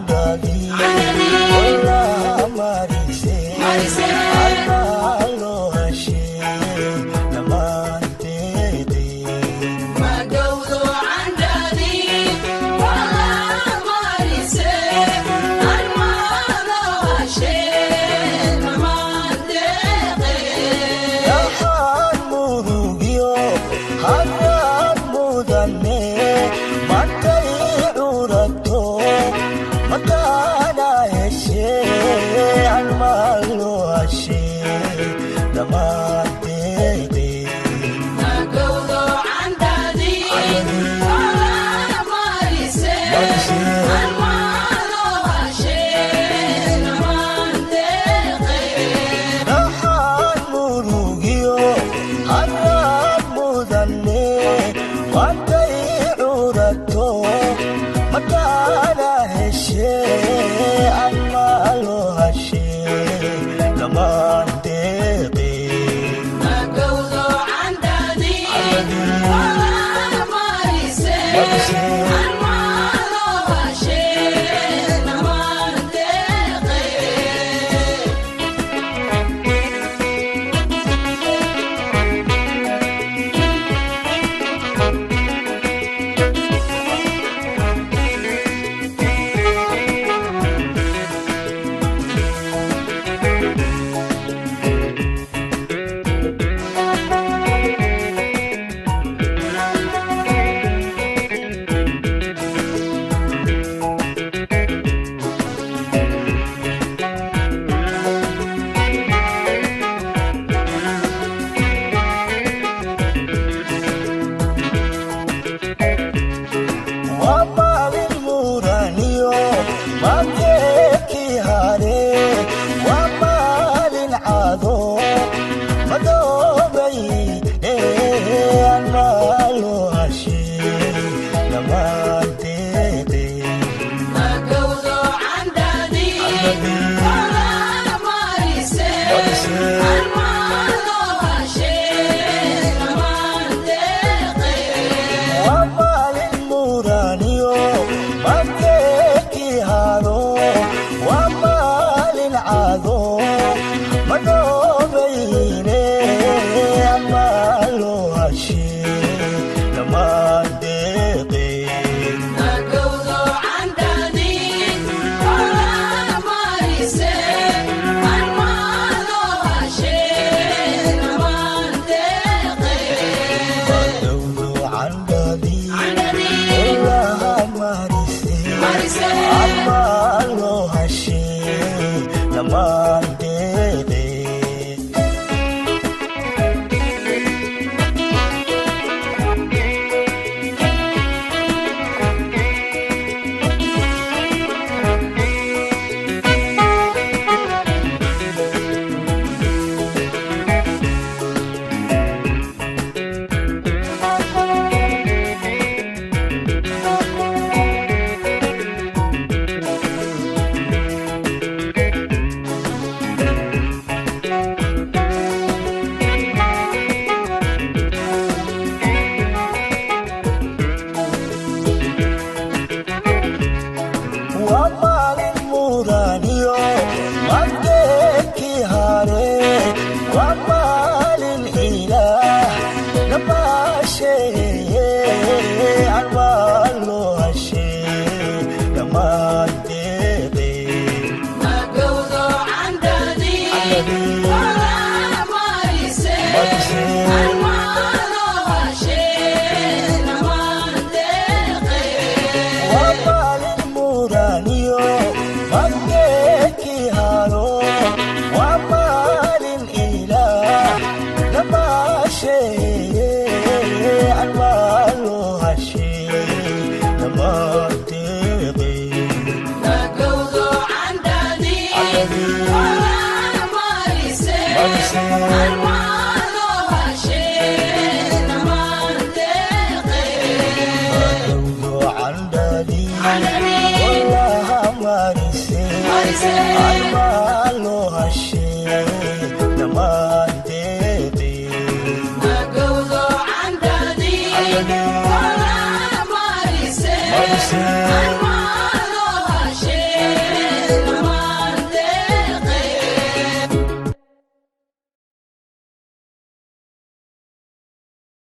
Candhadii walaa marise, armaa loo heshee dhammaanteedii. Magowdo candhadii walaa marise, armaado hashee dhammaan deeqee. Dhaxaan murugiyo haraan mudane, mantay curato makaana heshee, armaa loo heshee dhammaanteedii. Magowdo candhadii walaa marise, armaado hashee dhammaan deeqee. Dhaxaan murugiyo haraan mudane, mantay curato makaana heshee, armaa loo heshee dhammaanteedii. Magowdo candhadii walaa marise, armaado hashee dhammaan deeqee. Waa maalin muraniyo maanteekii hare, waa maalin cado madoobay armaa loo heshee dhammaanteedii. Magowdo candhadii walaa marise, armaado hashee dhammaan deeqee. Waa maalin muraniyo maanteekii haro, waa maalin cado madoobayne, armaa loo heshee dhammaanteedii. Magowdo candhadii walaa marise, armaado hashee dhammaan deeqee. Madowdo candhadii Candhadii walaa marise, marise, armaa loo heshee dhammaanteedii. Waa maalin muraniyo maanteekii hare, waa maalin ilaah namaasheeye, armaa loo heshee dhammaanteedii. Magowdo candhadii walaa marise, armaado hashee dhammaan deeqee. Waa maalin muraniyo maanteekii haro, waa maalin ilaah namaasheeye, armaa loo heshee dhammaanteedii. Magowdo candhadii walaa marise, armaado hashee dhammaan deeqee. Madowdo candhadii Candhadii walaa marise, marise,